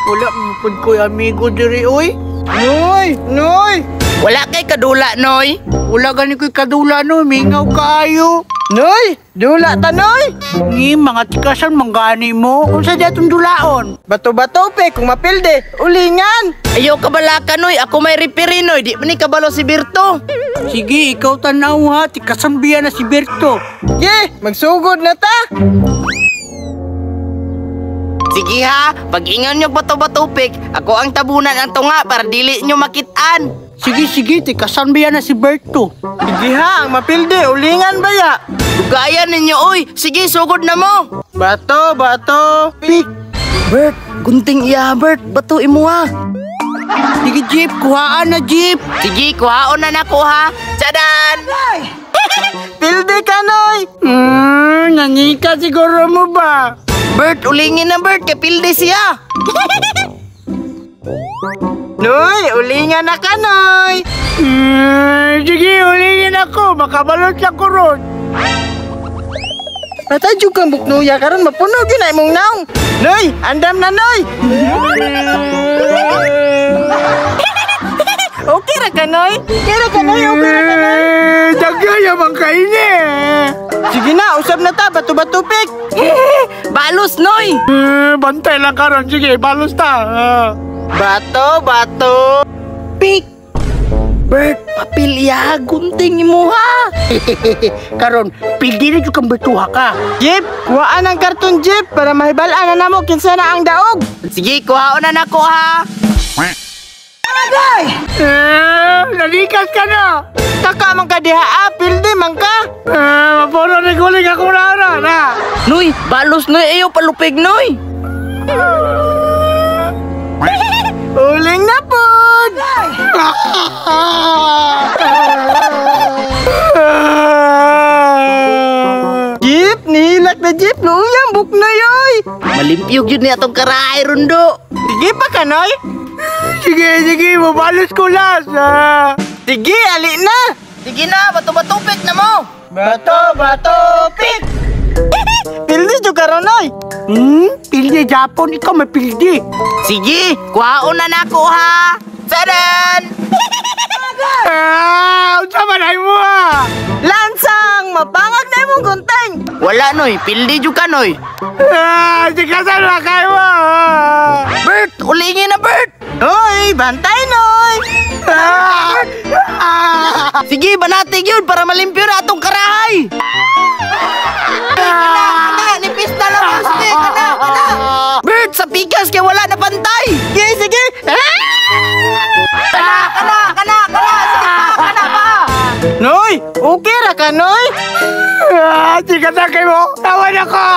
Wala man pud ko'y amigo diri oy. Noy, Noy. Wala kay kadula, Noy. Wala gani ko'y kadula no, mingaw kaayo. Noy, dula ta, Noy. Ni mga tikasan manggani mo. Unsa di atong dulaon? Bato-bato pe kung mapilde, ulingan. Ayaw kabalaka, Noy. Ako may referee, Noy. Di man ni kabalo si Berto. Sige, ikaw tanaw ha. Tikasan biya na si Berto. Ye, magsugod na ta. Sige ha, pag ingon nyo bato-bato pik, ako ang tabunan ang tunga para dili nyo makitaan. Sige, sige, tikasan biya na si Berto. Sige ha, ang mapilde, ulingan baya. Dugayan ninyo, oy. Sige, sugod na mo. Bato, bato, pik. Bert, gunting iya, Bert. Bato imo ha. Sige, Jeep, kuhaan na, Jeep. Sige, kuhaon na nako ha. Tsadan! Pilde ka, Noy. Nanika siguro mo ba? Bert, ulingin na, Bert. Kay pilde siya. Noy, ulingan na ka, Noy. Sige, ulingin ako. Makabalot sa kuron. Patay jud kang buknuya karon mapuno gyud na imong naong. Noy, andam na, Noy. Okay ra ka, Noy? Okay ra ka, Noy? Okay ra ka, Noy? Dagay man kaini. Sige na, usab na ta, bato-bato pik. Balos, Noy. Bantay lang karon. Sige, balos ta. Bato, bato. Pik. Bert, papel iya. Gunting imo ha. Karon, pildi na jud kang bertuha ka. Jeep, kuhaan ang karton, Jeep, para mahibal-an na namo kinsa na ang daog. Sige, kuhaon na nako ha. Nalikas ka na. Taka man ka diha, ah, pildi man ka. Mapuno ni guling ako na na. Noy, balos, Noy. Ayaw palupig, Noy. Uling na pod. Jeep, nihilak na Jeep, luuyang buknoy oy. Malimpyog yun ni atong karaay, Rundo. Sige pa ka, Noy. Sige, sige, mabalos ko las. Sige, ali na. Sige na, bato-bato pik na mo. Bato, bato, pik. Pildi jud karon, Noy. Pildi Japon, ikaw may pildi. Sige, kuhaon na nako ha. Tsadan! Unsa man ay mo ha? Lansang, mapangag na imong gunting. Wala, Noy. Pildi jud ka, Noy. Tikasan na kayo mo. Bert, ulingin na, Bert. Hoy, bantay, Noy. Sige, banatig yun para malimpyo na atong karahay. Kana, kana, nipis na lang gusti. Kana, kana. Bert, sa pikas kay wala na pantay. Sige, sige. Kana, kana, kana, kana. Sige pa, kana pa. Noy, okay ra ka, Noy? Tikasan kayo mo. Tawan ako.